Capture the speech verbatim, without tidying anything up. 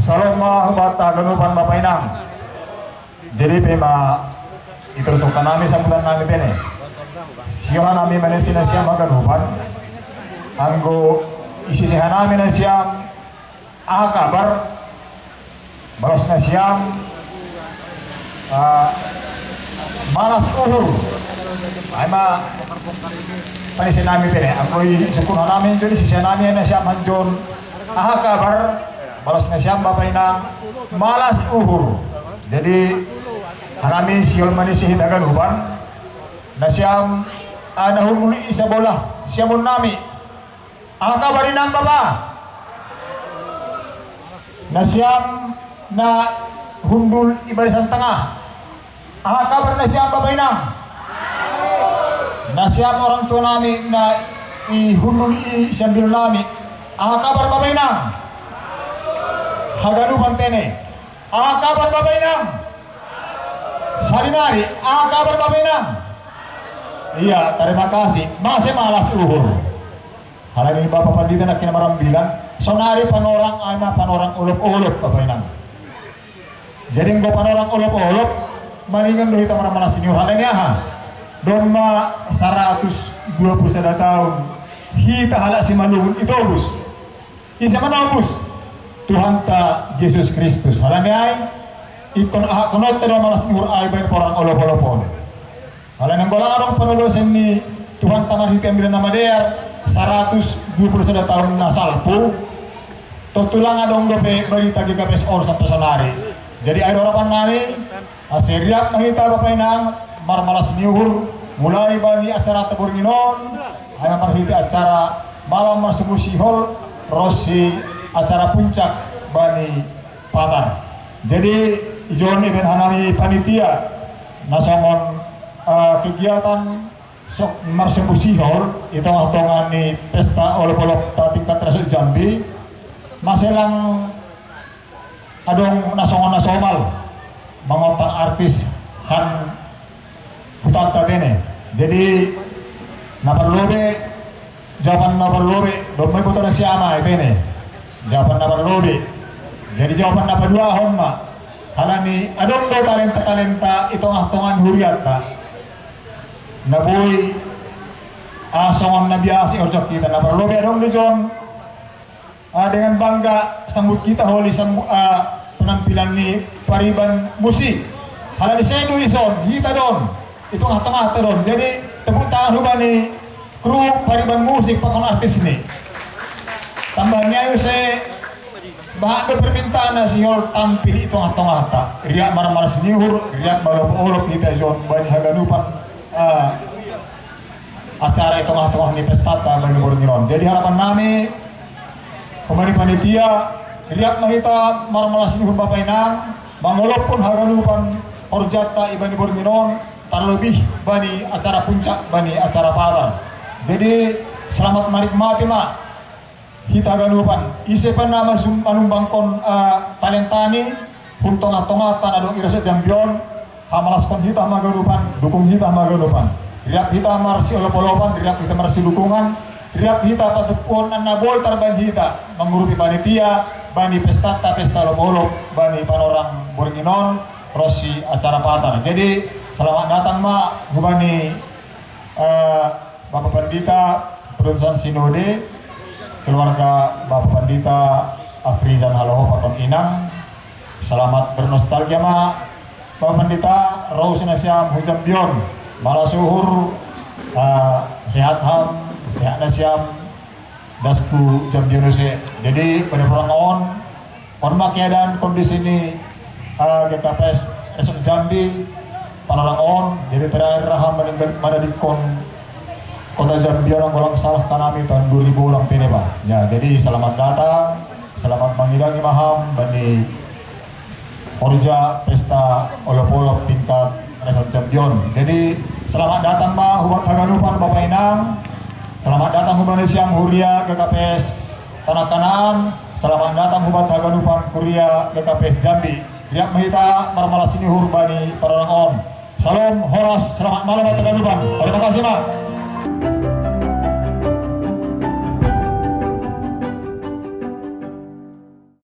Salom ma hubat haganupan Bapa Inang. Jadi pe ma iteruskan nami sambutan nami pe ne. Sio hanami manesi nasiam haganupan. Anggo isi seha nami nasiam, aha kabar? Balos nasiam, ah, malas uhur. Ai ma panesi nami pe ne. Anggo i sungkun hanami jo di sise nami nasiam hanjon, aha kabar? Balos nasiam Bapa Inang, malas uhur. Jadi hanami sihol manesi hita haganupan nasiam, ah, na hundul i sabola siamun nami. Aha kabar Inang Bapa? Nasiam na hundul i barisan tangah. Aha kabar nasiam Bapa Inang? Nasiam orang tua nami na i hundul i siambil nami. Aha kabar Bapa Inang? Haganupan pe ne. Aha kabar Bapa Inang? Sarinari, aha kabar Bapa Inang? Iya, terima kasih. Mase malas uhur. Halani Bapa Pandita nangkin marambilan, sonari panorang ai ma panorang olop-olop Bapa Inang. Jadi anggo panorang olop-olop, maningon do hita marmalas ni uhur halani aha? Domma saratus dua pulu sada taon hita halak Simalungun itobus. Ise manobus? Tuhanta Jesus Kristus. Halani ai ingkon ahakkononta do malas ni uhur ai baen panorang olop-olop on. Halani anggo lang adong panolosen ni Tuhanta marhite Ambilan Namadear saratus dua pulu sada taon na salpu, tontu lang adong dope barita G K P S on sampe sonari. Jadi ai do harapan nami, ase riap ma hita Bapa Inang marmalas ni uhur, mulai bani acara taborngin on, ai ma marhite acara malam marsombu sihol, ronsi acara puncak bani patar. Jadi ijon ibaen hanami panitia na songon, eh, kegiatan so-, marsombu sihol i tongah-tongah ni pesta olop-olopta tingkat resort Jambi, mase lang adong na songon na somal mangontang artis han hutanta pe ne. Jadi na parlobei, jawaban na parlobei, domma iboto nasiam ai pe ne. Jawaban na parlobei. Jadi jawaban na paduahon ma. Halani adong do talenta-talenta i tongah-tongah ni hurianta na boi, ah, songon na biasa ihorjak hita. Na parlobei adong do jon, ah, dengan bangga sambut hita holi sambu-, ah, penampilan ni Pariban Musik. Halani sai do ison, hita do on i tongah-tongahta do on. Jadi tepuk tangan hubani kru Pariban Musik pakon artis ni. Tambah ni ai muse, bahat do permintaan na sihol tampil i tongah-tongahta. Riap marmalas ni uhur, riap marolop-olop hita ijon bani haganupan, ah, acara i tongah-tongah ni pestanta bani borngin on. Jadi harapan nami, hubani panitia, riap ma hita marmalas ni uhur Bapa Inang, mangolophon haganupan horjanta i bani borngin on, tarlobih bani acara puncak, bani acara patar. Jadi selamat menikmati ma hita haganupan. Ise pe na masum-, manumbangkon, eh, talentani hun tongah-tongahta na adong i resort Jambi on, hamalaskon hita ma haganupan, dukung hita ma haganupan. Riap hita marsiolop-olopan, riap hita marsidukungan, riap hita patumpuhon na boi tarbaen hita mangurupi panitia bani pestanta, pesta olop-olop bani panorang borngin on ronsi acara patar. Jadi selamat datang ma hubani, eh, Bapa Pandita, perutusan sinode, keluarga Bapa Pandita Afrizan Haloho pakon inang. Selamat bernostalgia ma Bapa Pandita, ro use nasiam hu Jambi on. Malas uhur, ah, sehat ham, sehat nasiam, das hu Jambi on use. Jadi pada pulang on, on ma keadaan kondisi ni, ah, G K P S Resort Jambi, panorang on, jadi terakhir raha meninggal, madadikkon kota Jambi on, anggo lang salah hanami tahun dua ribu ulang pe ne ba. Ya, jadi selamat datang, selamat mangidangi ma ham bani horja pesta olop-olop tingkat Resort Jambi on. Jadi selamat datang ma hubat haganupan Bapa Inang, selamat datang hubani siam huria G K P S Tanah Kanaan, selamat datang hubat haganupan huria G K P S Jambi. Riap ma hita marmalas ni uhur bani panorang on. Salom, horas, selamat malam haganupan. Terima kasih ma.